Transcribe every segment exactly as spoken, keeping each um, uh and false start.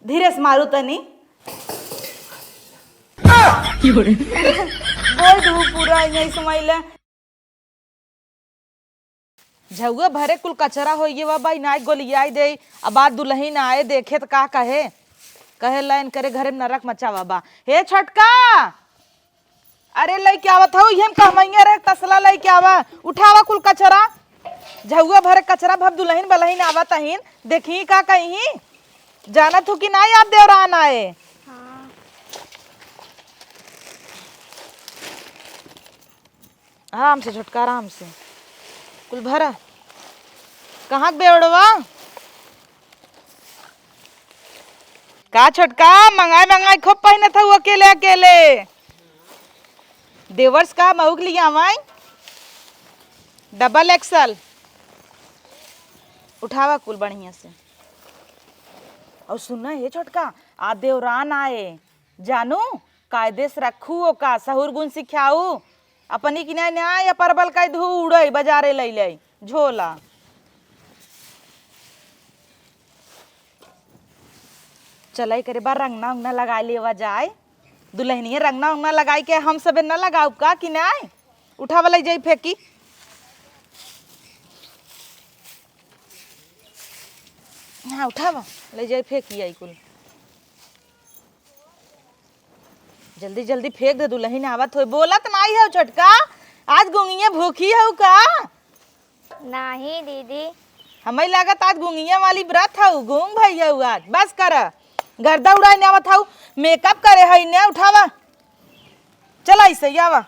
धीरे से मारू तनी। बोल दू पूरा यही समय ले। झउआ भरे कुल कचरा होइए बा, बाई नाई गोलियाई दे। अब बात दुलहिन आए देखे त का कहे, कहे लाइन करे घरे में नरक मचावा बा। हे छोटका, अरे लइके आवत हऊ, इहे में कहमइया रे, तसला लइके आवा, उठावा कुल कचरा। झउआ भरे कचरा भब दुलहिन बलहिन आवत अहिन, देखी का कहीं। जानत हू कि नाई आप देवरान आए? हाँ। आराम से छोटका, आराम से। कुल भरा। कहाँ के बेवड़वा? का छोटका, मंगाई मंगाई खूब पहिनत हऊ अकेले अकेले। देवर्स का मऊक लिया माई, डबल एक्सल। उठावा कुल बढ़िया से। और सुना हे छोटका, आ देवरान आए, जानू, कायदे से रखू ओका, सहूर गुण सिखाऊ। अपनी किनारे न्याय या परबल का धू उड़ई, बजारे लई लई झोला। चलाई करे बा, रंगना उंगना लगाई लेवा जाए। दुलहनिया रंगना उंगना लगाई के हम सबे न लगाउब का कि नाय? उठावा, लई जाई फेंकी। हाँ, उठावा, लई जाई फेंकी आई कुल। जल्दी जल्दी फेंक दे, दुलहिन आवत होई। बोलत नाई हऊ छोटका, आज गुंगिया भूखी हऊ का? नाही दीदी। हमें लागत आज गुंगिया वाली व्रत हऊ, गूंग भई हऊ आज। बस कर, गर्दा उड़ाई ने आवत हऊ, मेकअप करे हई ने, उठावा। चल ऐसे ही आवा,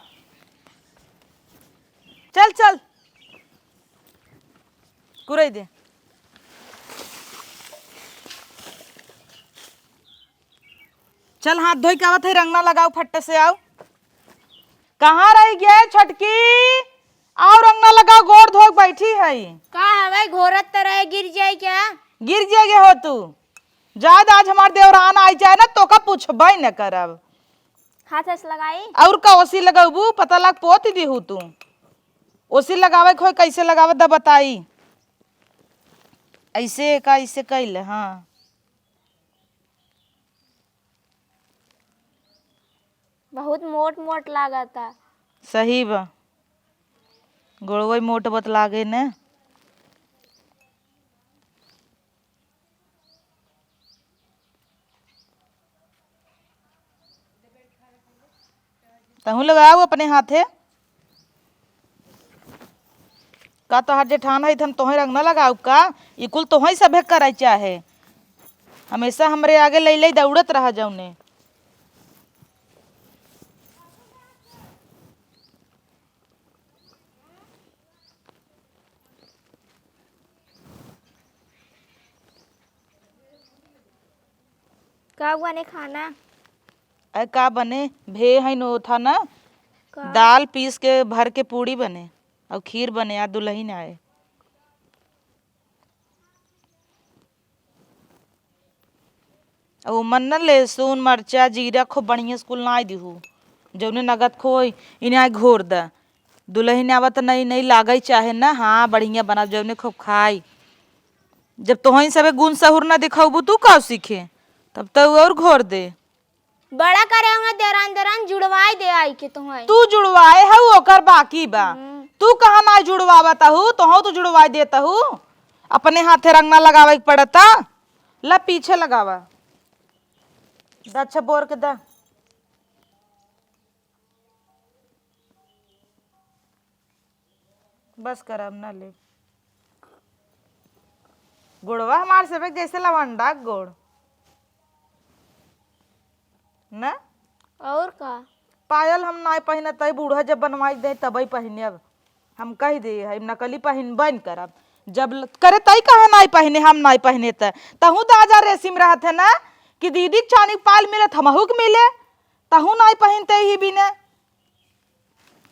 चल चल, कुरई दे। चल हाथ धोई के आवत है, रंगना लगाओ, फट्टे से आओ। कहाँ रही गे छोटकी? आओ रंगना लगाओ, गोड़ धोए के बैठी है। का हवे, घोरत त रहे, गिर जाई क्या? गिर जाएगे हो तू। जाद आज हमार देवरान आई जाए ना, तो का पूछबे न करब। हाथ से लगाई। और का ओसी लगबू, पता लग पोत दी हूँ तू। ओसी लगावे के होय, कैसे लगावत दा बताई। ऐसे का, ऐसे कैले, हाँ। बहुत मोट मोट लागता। सही बा, गोड़वई मोट बत लागे ने। तहूँ लगाओ अपने हाथे। का तोहार जेठान है, हम तोहे रंग ना लगाउब का? ई कुल तोहे सभे करे चाहे, हमेशा हमरे आगे लई लई दौड़त रहा जौने। का बने खाना? अरे का बने, भे है नो था ना, का? दाल पीस के भर के पूड़ी बने और खीर बने, आ दुलहिन आए। अब ओमन न लहसुन, मरचा, जीरा खूब बढ़िया से कुल नाई दिहू, जौने नगद खोई इन्हें घोर द। दुलहिन आवत नई नई लागई चाहे न, हाँ बढ़िया बना, जौने खूब खाई। जब तोहई सबे गुण सहूर न दिखौबू तू का सीखे, तब तो और घोर दे। बड़ा करे हुए देरान देरान जुड़वाई दे आई के तोहई। तू जुड़वाए हऊ ओकर बाकी बा। हम्म। तू कहाँ ना जुड़वावत हऊ, तोहऊ तो जुड़वाई देत हऊ। अपने हाथे रंग ना लगावे के पड़ता। ला पीछे लगावा। द अच्छा बोर के द। बस कर, अब ना ले। गोड़वा हमार सबेक जैसे लवंडा के गोड़। न? और का? पायल हम नाय पहिने, तई बूढ़ा जब बनवाई दे तबई पहिने। अब हम कह दे है, नकली पहिनबे न करब। जब ल-, करे तई कहे नाय पहिने, हम नाय पहिने त। तहूँ दाजा रेसिम रहत है ना कि दीदी के चानी के पायल मिलत हमहू के मिले, तहूँ नाय पहिनते ही बिने।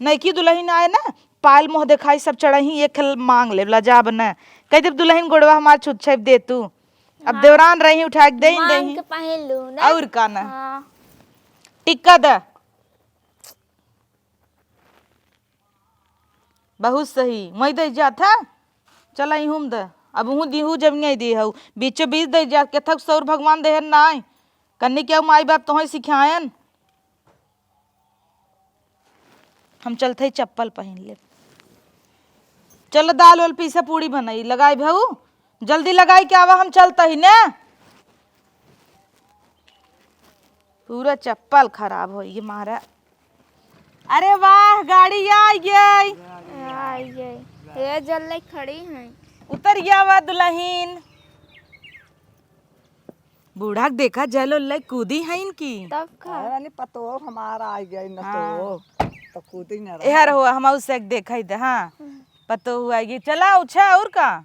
नइकी दुलहिन आए ना, पायल मोह देखाई सब चढ़ही, एक खेल मांग लेब, लजाब न। कह देब दुलहिन गोड़वा हमार छुच्छाइब दे तू। अब हाँ। देवरान रही उठा के देही, मांग देही। के पहिन लू ना। और का ना। हाँ। टिक्का द। बहुत सही, मैं दे जात है। चल आई हम द। अब हूँ दीहू जब नहीं दे हऊ, बीचों बीच दे जा, केथक सौर भगवान देहन नाय। कन्नी के माई बाप तोहई सिखायन। हम चलत हई चप्पल पहिन ले। चल दाल वाल पीसा, पूड़ी बनाई, लगाई भऊ, जल्दी लगाई के आवा, हम चलत ही ने। पूरा चप्पल खराब होइ गे मारा। अरे वाह, गाड़ी आ गई। आ गई। ये जल्दी खड़ी हैं। उतर गया वा दुल्हन। बूढ़ा के देखा, जलो ले कूदी है इनकी। तब का? अरे वाली पतोह हमारा आ गई न तो, हाँ। तो कूदी न रहा। एहर हो, हम उसे देखा ही दे, हाँ। हम्म। पतोह आ गई। चला, उछा, और का?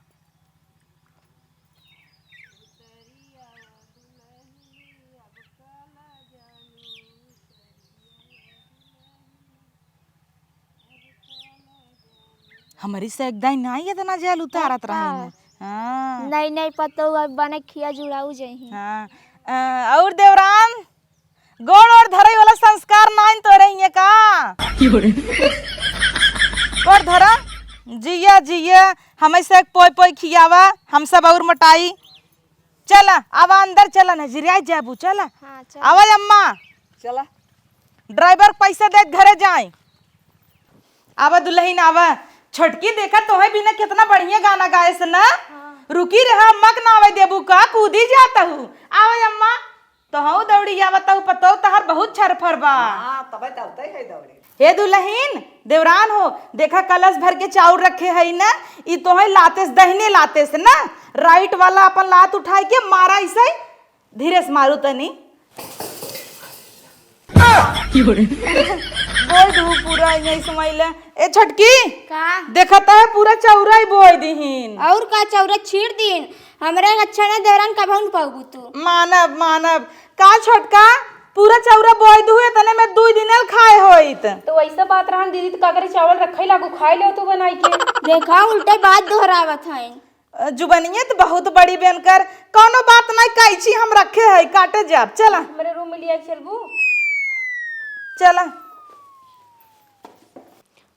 हमरी से एक दाई नाई इतना जल उतारत रही न। हाँ। नहीं, नहीं, पतोह अब बने खिया जुड़ाऊ जही। हाँ। अ, और देवरान, गोड़ ओड़ धरई वाला संस्कार नाइन तोरे हिये का? गोड़ धरा, जिया, जिया, हमें से एक पोई पोई खियावा, हम सब और मोटाई। चला, आवा अंदर चला, नजरिया जाबू, चला। हाँ, चल। आवा अम्मा। चला। ड्राइवर पैसा देत घरे जाए। आवा दुल्हन आवा। छोटकी देखा तोहे बिना कितना बढ़िया गाना गाए से ना। हाँ। रुकी रहा, अम्मा के नावे देबू का, कूदी जाता हूँ। आवा अम्मा, तोहू दौड़ी आवा, तहू पतोह तहार बहुत छरफर बा। हाँ, तबे तो होते है दौड़ी। हे दुल्हन, देवरान हो, देखा कलश भर के चाउर रखे है ना, ई तोहे लाते से, दहिने लाते से ना, राइट वाला अपन लात उठाए के मारा ऐसे, धीरे से मारू तनी। बोल दू पूरा यही समय ले। ए छोटकी, का? देखता है पूरा चौरा ही बोई दीहिन। और का चौरा छीड़ दीन? हमरे अच्छा ना देवरान कबहू न पाबू तू। मानब, मानब। का छोटका, पूरा चौरा बोई दू, इतने में दुई दिन खाए होइत। तो वैसा बात रहन दीदी, तो का करे, चावल रखे लागू, खाए ले तू बनाई के। देखा उल्टे बात दोहरावत हैं। अ, जुबनिये त बहुत बड़ी बेनकर, कौनो बात नहीं, कैंची हम रखे है, काटे जाब, चला। हमरे रूम में लिया के चलबू? चला।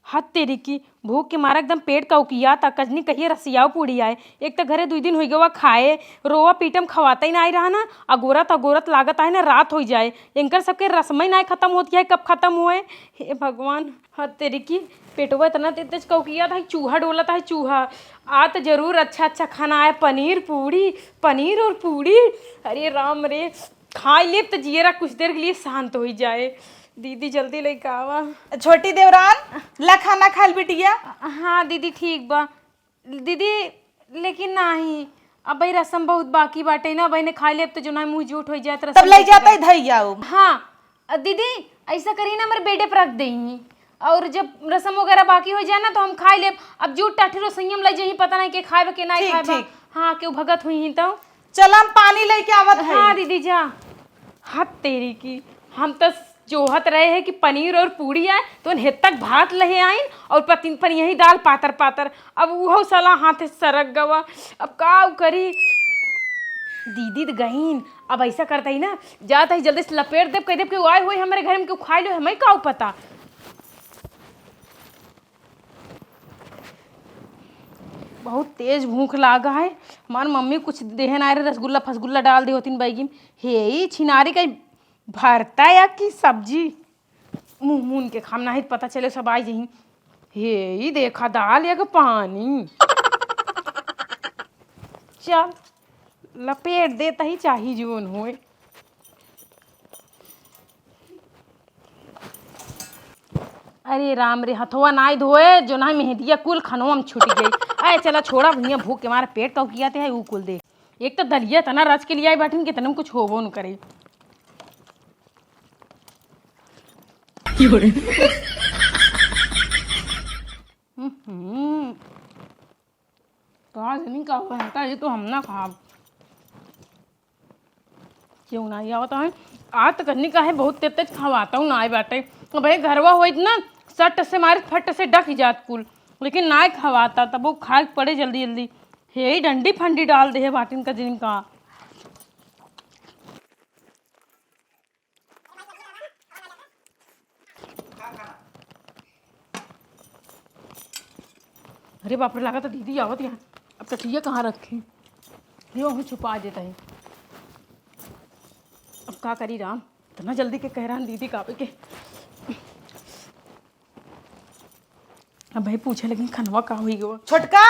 हद तेरी की, भूख के मारा एकदम पेट कौकियाता, कजनी कहिए रसियाव पूड़ी आए। एक त घरे दुई दिन होइ गवा खाए, रोवा पीटम खवाता ही ना आई रहा ना, अगोरत अगोरत लागत आहे ना रात होइ जाए। इनकर सबके रसमई ना खत्म होती है, कब खत्म होए? हे भगवान। हद तेरी की, पेटवा इतना तेज तेज कौकियात है, चूहा डोलत है, चूहा। आ त जरूर अच्छा अच्छा खाना आए, पनीर पूड़ी, पनीर और पूड़ी। अरे राम रे, खाई लेब त जियरा कुछ देर के लिए शांत होइ जाए। दीदी जल्दी लेके आवा। छोटी देवरान, ला खाना खाइल बिटिया। हाँ दीदी ठीक बा। दीदी, लेकिन नाही, अबही रसम बहुत बाकी बाटे ना, अबही ने खाई लेब त जो ना मुँह जूठ होइ जात तब रसम लई देखे जाता बा। है धई जाओ। हाँ, अ, दीदी, ऐसा करी ना, हमरे बेडे पर रख देही। और जब रसम वगैरह बाकी होइ जाए ना, तो हम खाई लेब। अब जूठ टाठी रसोइया में लई जाही, पता नहीं के खाए बा, के नाही ठीक, खाए बा। ठीक। हाँ, केहू भगत हुई ही तो। चल, हम पानी लेके आवत है। हाँ, दीदी, जा। हद तेरी की, हम तो जोहत रहे हैं कि पनीर और पूड़ी आए, तो उन्हें तक भात लहे आइन और पतिन पर यही दाल पातर पातर। अब उहो साला हाथ से सरक गवा, अब का करी? दीदी त गईन, अब ऐसा करता ही ना, जाता ही जल्दी से लपेट देब, कह देब कि आए हुए हमारे घर में क्यों खाए लो, हमें का पता। बहुत तेज भूख लागा है। हमार मम्मी कुछ देहन आए रहे, रसगुल्ला फसगुल्ला डाल दे होतीन बैगी में। हे, ई छिनारी का भरता या कि सब्जी? मुँह मुन के खाम, नाही पता चले सब आई जही। हे, ई देखा दाल या के पानी। चल, लपेट देता ही चाही जौन होए। अरे राम रे, हथवा नाई धोए, जो ना मेहंदिया कुल खनवा में छूट गई। अरे चला छोड़ा, भैया भूख के मारे पेट कौकियाते है, ऊ कुल दे। एक तो दलिया तना रच के लिए आई बाटिन, कितने में कुछ होबो न करे। हम्म, का जनी का हुआ है, ये तो हम ना खाब। क्यों ना आवत है? आज तक नहीं कहे बहुत तेज तेज खवाता हूँ ना आए बाटे। अब भाई घरवा होइत ना, सट से मारे फट से डक जात कुल, लेकिन ना खवाता तब वो खाए के पड़े जल्दी जल्दी। हे ही डंडी फंडी डाल दे है बाटिन का जिनका। अरे बाप रे, लागत दीदी आवत यहाँ। अब कटिया कहाँ रखी? यो हूँ छुपा देता है। अब का करी राम, इतना जल्दी के कह रहा दीदी का आवे के। अब भाई पूछे लगी, "खनवा का हुई गवा?" छोटका,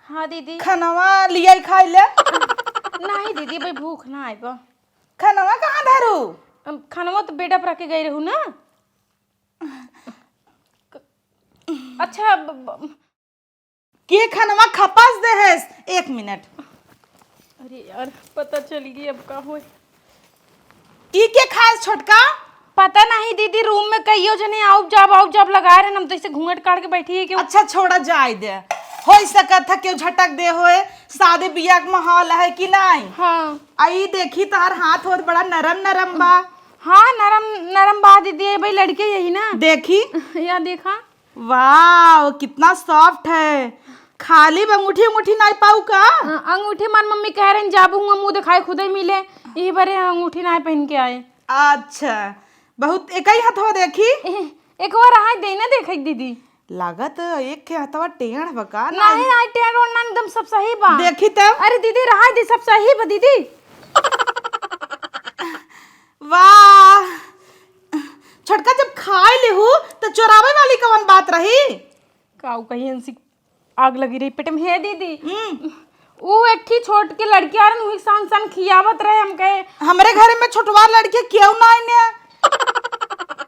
हाँ दीदी। खनवा लिया ही खाई ले। नहीं दीदी, भाई भूख ना आए बा। खनवा कहाँ धरू? अब खनवा तो बेड पर रख के गई रहू ना। अच्छा, ब-, ब-, के खनवा खपास दे है? एक मिनट। अरे यार, पता चल गई अब का होए। ई के खास छोटका? पता नहीं दीदी, रूम में कहियो जने आउब जाब, आउब जाब लगा रहे, हम तो ऐसे घूंघट काढ़ के बैठी है कि अच्छा, छोड़ा जाए दे। हो सकत है केहू झटक दे होए, शादी बियाह के माहौल है कि नहीं? हाँ। आ ई देखी, तार हाथ होत बड़ा नरम नरम बा। हाँ, नरम नरम बा दीदी, ये भाई लड़के यही ना। देखी। या देखा। वाओ, कितना सॉफ्ट है। खाली अंगूठी, अंगूठी नाई पाऊ का? अ, अंगूठी मार मम्मी कह रहे हैं, जाबू हुआ मुंह दिखाए खुदे मिले, यही बारे अंगूठी नाई पहन के आए। अच्छा, बहुत एक ही हाथ हो देखी। ए, एक बार हाथ दे ना देखे दीदी। लागत एक के हथवा टेढ़ बा का? नहीं, नहीं, टेढ़ ओढ़ ना, एकदम सब सही बा। देखी तब। अरे दीदी, रहा दे, सब सही बा दीदी। वाह, छोटका जब खाए लेहू त चोरावे वाली कवन बात रही? काऊ कहीं हंसी आग लगी रही पेट में। हे दीदी, हम्म। ऊ एक ही छोट के लड़किया रहन, उही सान सान खियावत रहे हमके। हमरे घरे में छोटवार लड़के केहू ना आइने,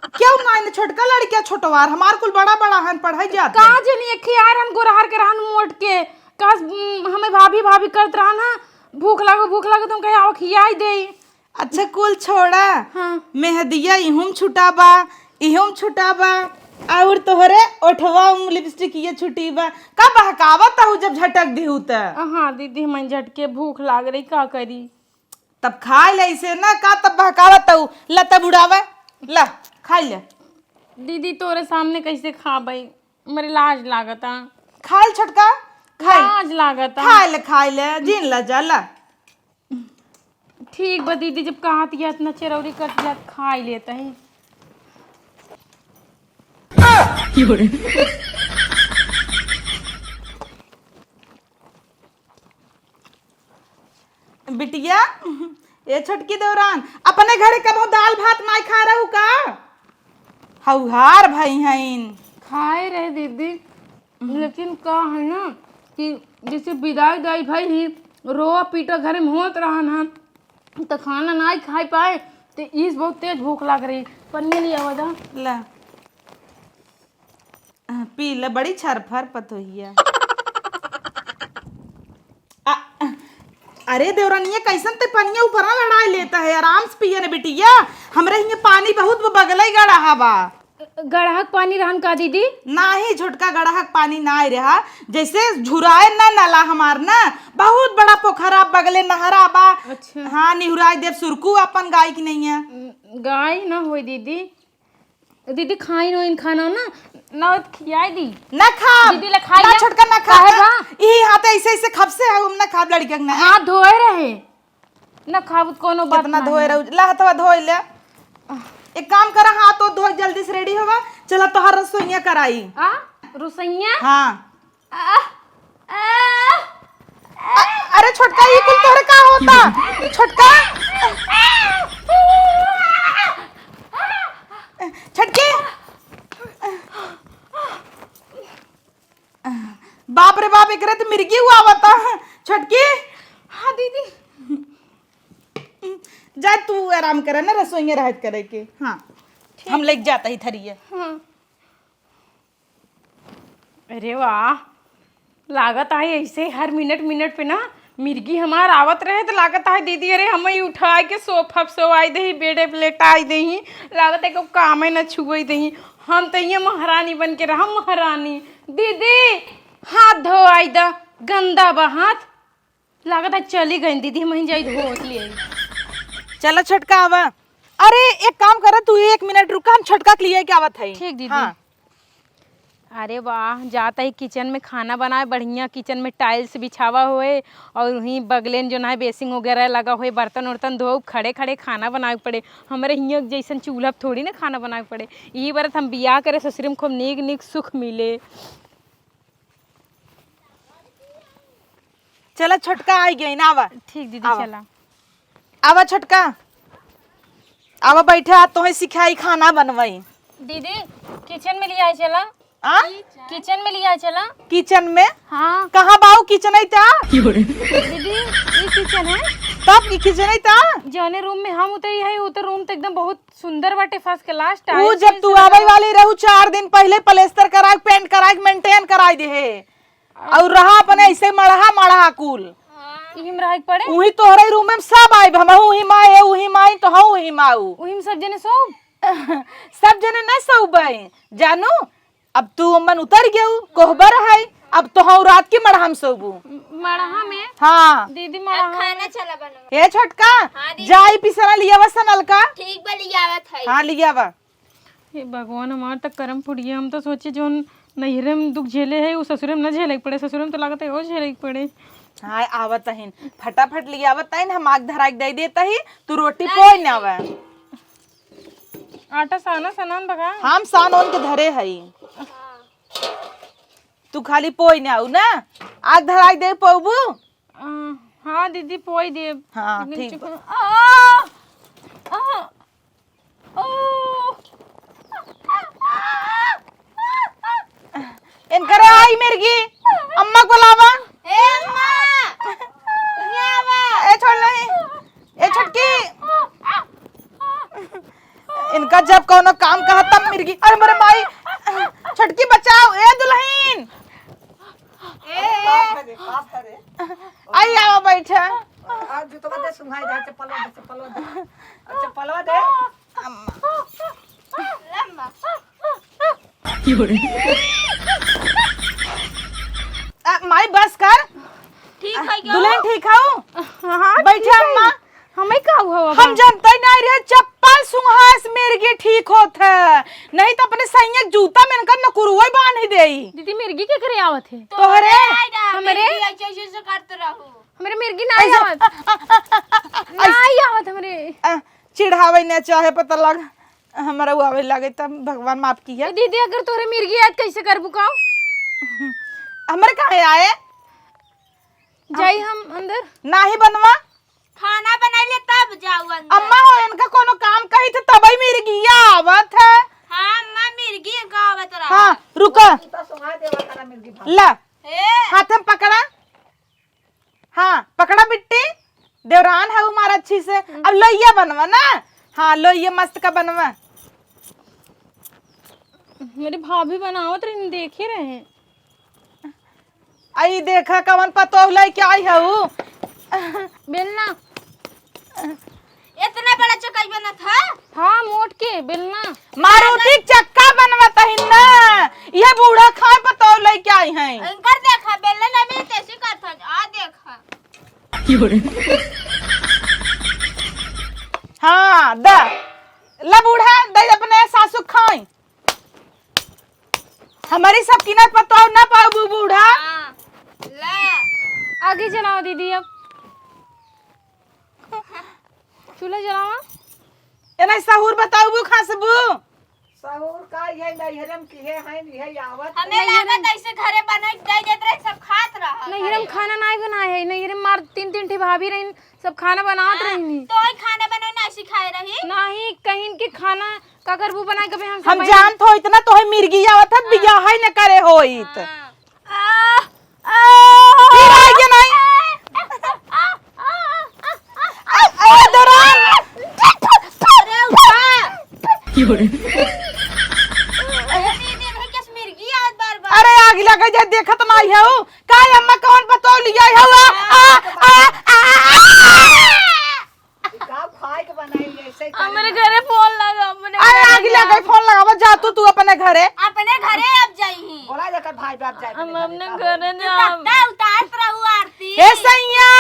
केहू ना आइने, छोटका लड़किया छोटवार, हमार कुल बड़ा बड़ा हन, पढ़ाई जात का हन। जनी एक ही आए रहन गोरहर के रहन मोट के, का हमें भाभी भाभी करत रहन, हाँ, भूख लागो भूख लागो, तुम कहे आओ खियाई दे। अच्छा, कुल छोड़ा। हाँ। मेहदिया इहुम छुटा बा, इहुम छुटा बा, और तोहरे ओठवा में लिपस्टिक ये छुटी बा। का बहकावत हऊ जब झटक दिहू त? हाँ दीदी, हम झटके भूख लाग रही, का करी? तब खा ले, ऐसे ना का तब बहकावत हऊ। ला तब उड़ावे, ला खाई ले। दीदी तोरे सामने कैसे खाबई, मेरे लाज लागता। खाइल छोटका, खाइल। लाज लागता। खाइल, खाइल, जीन ला जा, ला। ठीक बा दीदी, जब कहा तिया इतना चरौरी कट जात, खा ही लेता है। बिटिया, ए छोटकी देवरान, अपने घरे कबो दाल भात नाई खा रहू का? हौहार भई हईन। खाए रहे दीदी, लेकिन का है ना कि जैसे बिदाई दाई भई ही, रोआ पीटा घरे में होत रहन हम, त खाना नाई खाई पाए, त इस बहुत तेज भूख लाग रही। पनिया ले आवा दा। ला। आ, पी ले, बड़ी छरफर पतोहिया। आ, अरे देवरानिया, कैसन ते पनिया ऊपरा लड़ाई लेता है? आराम से पिए ने बिटिया, हमरे हियां पानी बहुत बगलई गड़हा बा। गड़हक पानी रहन का दीदी? नाही, छोटका गड़हक पानी नाही रहा, जैसे झुराए ना नाला हमार ना, बहुत बड़ा पोखरा बगले नहरा बा। अच्छा। हाँ, निहुराई देव सुरकू अपन गाय की नहीं है। गाय ना होई दीदी। दीदी खाइन ओइन खाना ना, ना होत खियाई दी। ना खाब। दीदी ले खाई ना, ले। छोटका ना खाब। काहे बा? इही हाथे ऐसे ऐसे खपसे है, हम ना खाब लड़के के ना। हाथ धोए रहे। ना खाबू त कोनो बात कितना नाही। धोए रहू, ला हथवा धोए ले। एक काम करा, हाथ तो धोए, जल्दी से रेडी होवा, चला तोहार रसोइया कराई। आ? रसोइया? हाँ। आ, आ, अ-, अरे छोटका, ई कुल तोहरे का होता? छोटका, छोटकी, बाप रे बाप, एकरे त मिर्गी हुआ बता। छोटकी। हाँ दीदी। जा तू आराम करे ना, रसोई में रहत करे के। हाँ, ठीक। हम लेके जाता ही थरिया। हाँ। अरे वाह, लागत है ऐसे हर मिनट मिनट पे ना मिर्गी हमार आवत रहे त लागत है दीदी, अरे हम ही उठाए के सोफा पे सोवाई देही, बेडे पे लेटाई देही, लागत है को कामे न छुए देही। हम तो ये महारानी बन के रहा, महारानी। दीदी, हाथ धोआई दा, गंदा बा हाथ। लागत है चली गई दीदी, हम ही जाई धो के लिए। चला छोटका आवा। अरे एक काम करा, तू एक मिनट रुका, हम छोटका के लिए के आवत है। ठीक दीदी। हाँ। अरे वाह, जाता ही किचन में खाना बनाए, बढ़िया किचन में टाइल्स बिछावा होए और वहीं बगलेन जो ना बेसिंग वगैरह लगा होए, बर्तन उर्तन धो, खड़े खड़े खाना बनाए पड़े। हमरे हियाँ जैसन चूल्हा पे थोड़ी ना खाना बनाए पड़े। यही बरत हम बियाह करे ससुरी में खूब नीक नीक सुख मिले। चला छोटका, आई गई ना, आवा। ठीक दीदी, आवा। चला। आवा छोटका, आवा बैठा, तोहे सिखाई खाना बनवाई। दीदी, किचन में लिया चला। आ? किचन में लिया चला। किचन में? हाँ। कहाँ बाऊ किचन है ता? दीदी, ये किचन है। तब की किचन है ता? जौने रूम में हम उतरी है, उ तो रूम तो एकदम बहुत सुंदर बाटे, first class, ऊ tiles जब तू आवे वाली रहू, चार दिन पहिले प्लास्टर कराए, पेंट कराए, मेंटेन कराए दे है। और रहा अपने ऐसे मड़हा मड़हा कुल। इही में रहे के पड़े। उही तोहरे रूम में सब आइब, हम उही माए, उही माई, तो हम उही माऊ। उही में सब जने सोब? सब जने न सोबे जानू। अब तू अम्मन उतर गयू, कोहबर है, अब तो हम रात की मड़हा में सोबू। मड़हा में? हाँ। दीदी, मड़हा में। खाना चला बनवा। ए छोटका, हाँ दीदी। जाई पिसरा लियावा सनल का। ठीक बा, लियावत है। हाँ, लियावा। हे भगवान, हमार त करम फुट गया। हम तो सोचे जौन नैहरे में दुख झेले है, उ ससुरे में न झेले के पड़े। ससुरे में तो लागत है और झेले के पड़े। हाँ, आवत हईन, फटाफट लियावत हईन, हम आग धराई के दे देत ही, तू रोटी ना पोई दीदी। ना आवे। आटा साना सनान बगा। हम सान ओन के धरे हई। तू खाली पोई ना आऊ ना, आग धराई दे पौबू। अ, हाँ दीदी, पोई देब। हाँ, लेकिन ठीक चुप-, बा। आ, आ, आ। इनकरे आई मिर्गी, अम्मा को लावा। ए अम्मा, दुनिया आवा। ए छोड़ नहीं, ए छोटकी। इनका जब कौनो काम कहा तब मिर्गी। अरे मोरे माई, छोटकी बचाओ, ए दुल्हन। ए, ए। पाप है रे, पाप है रे। आई आओ बैठा। आ, जूतवा दे, सुंघाई दे, चप्पलवा दे, चप्पलवा दे। आ, चप्पलवा दे। अम्मा। लम्बा। आ, माई बस कर। ठीक है क्या? दुल्हन ठीक हऊ? हाँ, बैठा ठीक है। अम्मा। हमें का हुआ बाबा? हम जनते नहीं रहे, चप्पल सुंघास मिर्गी ठीक होत है, नहीं तो अपने सैया के जूता में इनकर नकुरुआ बांध देई। दीदी, मिर्गी के करे आवत है? तोहरे? आएगा, हमरे? मिर्गी ऐसे, ऐसे, ऐसे करते रहो। हमरे मिर्गी ना ऐसे, आवत। आ, आ, आ, आ, आ, नहीं आवत हमरे। आ, चिढ़ावे न चाहे पता लग, हमरा उ आवे लागे तब भगवान माफ किया। ए दीदी, अगर तोहरे मिर्गी आए त कैसे करबू का? हमरे काहे आए? जाई हम अंदर। नाही बनवा। खाना बनाई ले तब जाऊ अंदर। अम्मा हो, इनका कोनो काम कही थे तबई मिर्गिया आवत है। हाँ अम्मा, मिर्गी इनका आवत रहा। हाँ, रुका। ई तो सुंघा देवा करा मिर्गी भात। ला। ए। हाथ में पकड़ा। हाँ, पकड़ा बिट्टी। देवरान है हमारा अच्छी से। अब लोइया बनवा ना। हाँ, लोइया मस्त का बनवा। मेरी भाभी बनावत रही, देखे रहे। आई देखा कवन पतोह लइके आई हऊ। बेलना। इतना बड़ा चकाई बनत है? हाँ, मोट के बेलना। मारुति के चक्का बनवत ही ना। ये बूढ़ा खाए पतोह लइके आई हैं। इनकर देखा, बेलना ना मिलते, ऐसे करत है। आ देखा। हाँ, द। ला बूढ़ा, दे अपने सासू खाई। हमारी सब किनर पतोह ना पाबू बूढ़ा। हाँ, ले। आगे जलाओ दीदी अब। चूल्हा जलावा। ए नहीं सहूर बताबू खासबू। सहूर का ये नैहरम की है, हैं, ये आवत। हमें लागत ऐसे घरे बना के दे देत रहे, सब खात रहा नैहरम घरे। खाना नहीं बनाए है, नैहरम मार तीन तीन ठे भाभी रही, सब खाना बनावत हाँ, रही। तो ही खाना बनाना सिखाए रही। नहीं, कहीं के खाना का करबू बनाए, कभी हम हम समझ जानत हो इतना तोहे मिर्गी आवत है, हाँ। बियाह ही न करे होइत। हाँ। आ, आ, फिर आइए नहीं। आ, आ, दौरान। अरे उठा। अरे दीदी, भाई, कैसे मिर्गी आवत बार बार? अरे आग लगे जे देखत नहीं है वो। का अम्मा कौन पतोह लिया है वो? आ, आ, आ, आ, आ। ई का खाए के बनाई ऐसे ही हमरे करेला। घरे फोन लगा, अपने अरे घरे आग जा। लगे फोन लगावा, जा तू, तू अपने घरे। अपने घरे अब जाई ही। बोला जाकर भाई बाप जाए हम अपने अपने घरे। घरे तू जा। तख्ता उतारत रहू आरती। ए सैया,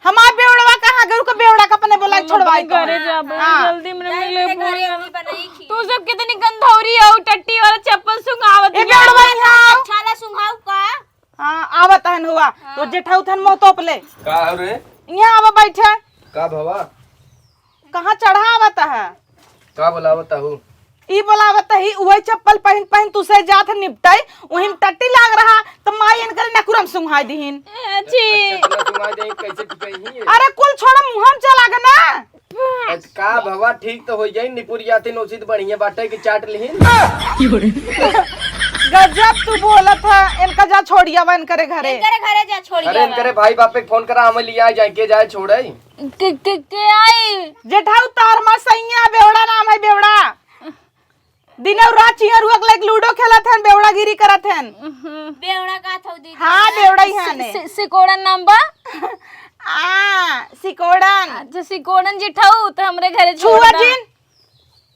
हमार बेवड़वा कहाँ गरू के बेवड़ा का अपने बोला हम छोड़वाई अपने तो। घरे जाबे, हाँ। जल्दी में जाए मिले अपने घरे फोन। अभी बनाई खीर। तू सब कितनी गंधौरी हो, टट्टी वाला चप्पल सुंघावत ए ही बेवड़वा हो। यहाँ आओ। छाला सुंघाऊ का? हाँ, आवत हन हुआ। हाँ। तो जेठाऊ थन मुँह तोप ले। का हो रे? यहाँ आवा बैठे। का भवा? कहाँ चढ़ा आवत है? का बोलावत हो? ई बोलावत ही, उहे चप्पल पहिन पहिन तुसे जात है निपटाई, उहिम टट्टी लाग रहा, त माई इनकरे नकुरम सुंघाई दिहिन। ए, छी। अच्छा, इतना सुंघाई देही, कैसे टिकइही ये? अरे कुल छोड़ा, मुहम चला गे ना। अच्छा, का भवा, ठीक तो होइ जाई, निपुर जाती नोसी त बढ़िया बाटे कि चाट लिहिन। गजब तू बोलत है, इनका जा छोड़ियावा इनकरे घरे। इनकरे घरे जा छोड़ियावा। अरे इनकरे भाई बापे के फोन करा, हमें लिया जाए, के जाए छोड़े। के, के, के आई? जेठाऊ तार मा सैया, बेवड़ा नाम है, बेवड़ा। दिने और रात चिहरुआ के लाइक लूडो खेलत हन, बेवड़ागिरी करत हन। बेवड़ा का थौ दीदी? हाँ, बेवड़ा ही हने। सि-, सिकोड़न नाम बा? आ, सिकोड़न। अच्छा, सिकोड़न जेठाऊ, त हमरे घरे छोड़ छुआ दा। जिन।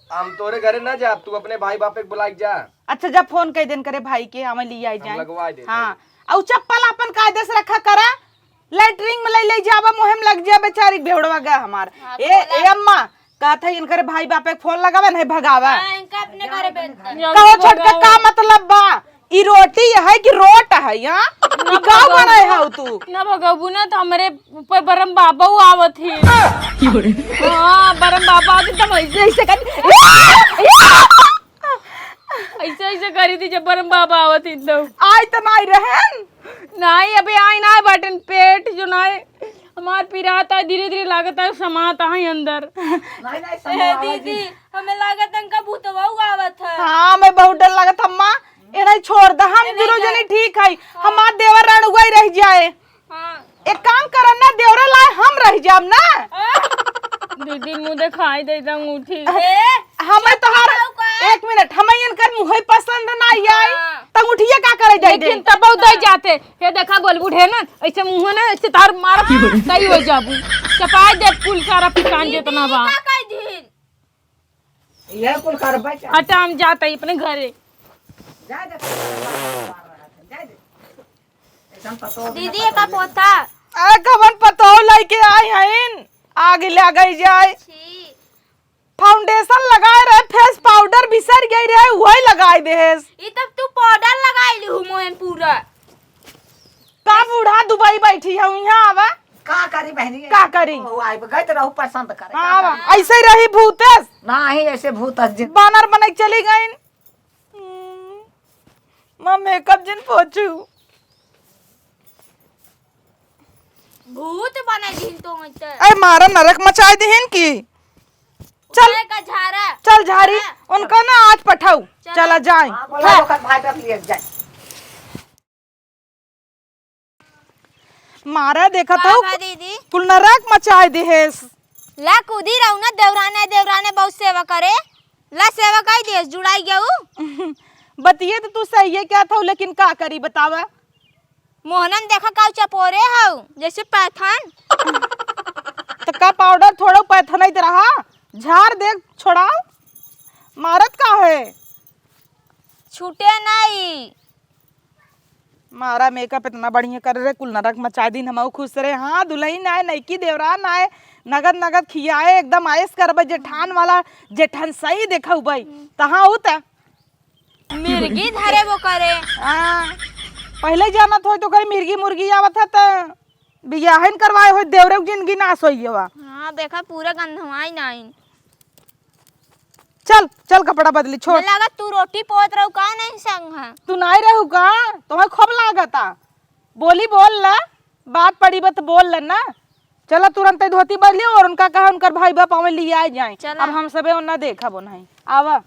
हम तोरे घरे ना जाब, तू अपने भाई बापे के बुलाइ के जा। अच्छा, जा फोन कइ देन करे भाई के, हमें लिया जाए। लगवाइ दे। हाँ, और चप्पल अपन कायदे से रखा करा। लैट्रिन में लइ, लइ जावा, मुहे में लग जाए बेचारी बेवड़वा गा हमार। हाँ, ए, बोला। ए अम्मा, कहत है इनकरे भाई बापे के फोन लगावे, नहीं भगावा। हाँ, इनका अपने घरे भेज दे। कहो छोटका, का मतलब बा? ई रोटी है कि रोट है, हाँ? ई का बनाए हौ तू? ना भगबू ना, त हमरे ऊपर बरम बाबा आवत ही। हाँ, बरम बाबा आवत ही, तब ऐसे, ऐसे कर, ऐसे, ऐसे करी थी जब बरम बाबा आवत ही तब। आई त नाई रहन। नाई, अबे आई ना बाटन, पेट जो नाई हमार पिरात है, धीरे धीरे लागत है समात है अंदर। नहीं, नहीं, ए, दीदी, हमें लागत है इनका भूतवा आवत है। हाँ, हमें बहुत डर लागत है, अम्मा। ए, नहीं, छोड़ द, हम ए, नहीं, दुनो जने ठीक है। हाँ। हमार देवर रणुआ ही रह जाए। हाँ। एक काम करन ना, देवरे लाए हम रह जाब ना। हाँ। दीदी, मुँह देखाई दे अंगूठी। ए, हमें तोहार, का? एक मिनट, हमें इनकर मुँह पसंद ना आई। हाँ। त अंगूठिया का करे जाए दे? लेकिन तब दे जाते। हे देखा गोल बूढ़े ना, ऐसे मुँह ना, ऐसे तार मार, सही हो जाबू। चपाई दे कुल सारा पिसान जितना बा। का कह दीन? ये कुल करबै का? हटा, हम जात ही अपने घरे। जा दे, जा दे। एकदम पतोह दीदी, एका पोता। अरे, कवन पतोह लइके आई हइन? आगे ले गई जाए। छी। फाउंडेशन लगाए रहे, फेस पाउडर बिसर गई रहे, वही लगाए देहेस। ई तब तू पाउडर लगाई ली हूँ मोहन पूरा। का बूढ़ा दुबई बैठी है, यहाँ आवा। का करी बहनी? का करी? ओ, आइब गए तो रहू पसंद करे। हाँ, का करी? ऐसे ही रही भूतस। नाही, ऐसे भूतस जिन। बानर बने चली गई। हम्म, माँ मेकअप जिन पोछू। भूत बने दिन तो मत। ए, मारा नरक मचाए दिहिन की। चल। ओए का झारा। चल झारी, झारा। उनका ना आज पठाऊ। चला। चला जाए। हाँ, बोला ओकर भाई रख लिए जाए। मारा देखत का हऊ, बा दीदी? कुल नरक मचाए देहेस। ला कूदी रहू ना, देवराने, देवराने बहुत सेवा करे। ला सेवा कई देस, जुड़ाई गऊ। बतिये तो तू सही है क्या था, लेकिन का करी बतावा? मोहनन देखा का चपोरे हऊ, जैसे पैथन। तो का पाउडर थोड़ा पैथन ही रहा, झाड़ दे, छोड़ाओ, मारत का है? छूटे नहीं। मारा मेकअप इतना बढ़िया करे रहे, कुल नरक मचा दिन, हमहू खुश रहे। हाँ, दुल्हन आए, नईकी देवरान आए, नगद नगद खियाए, एकदम आयस करबे, जेठान वाला, जेठान सही देखउबे, हम्म। तहाँ होता। मिर्गी धरे वो करे। हाँ, पहले जानत होई तो करे मिर्गी मुर्गी आवत है त बियाहन करवाए होई, देवरे के जिंदगी नाश होई गवा। हाँ, देखा पूरा गंधवाई नाइन। चल, चल कपड़ा बदली, छोड़। मुझे लगा तू रोटी पोत रहू का नहीं संग है? तू नहीं रहू का? तुम्हें खूब लागता। बोली बोल ला, बात पड़ी बा त बोल ला ना। चला तुरंत धोती बदली और उनका कहा उनकर भाई बाप हमें लिए आ जाए। चला। अब हम सबे उन्ना देखब नहीं। आवा।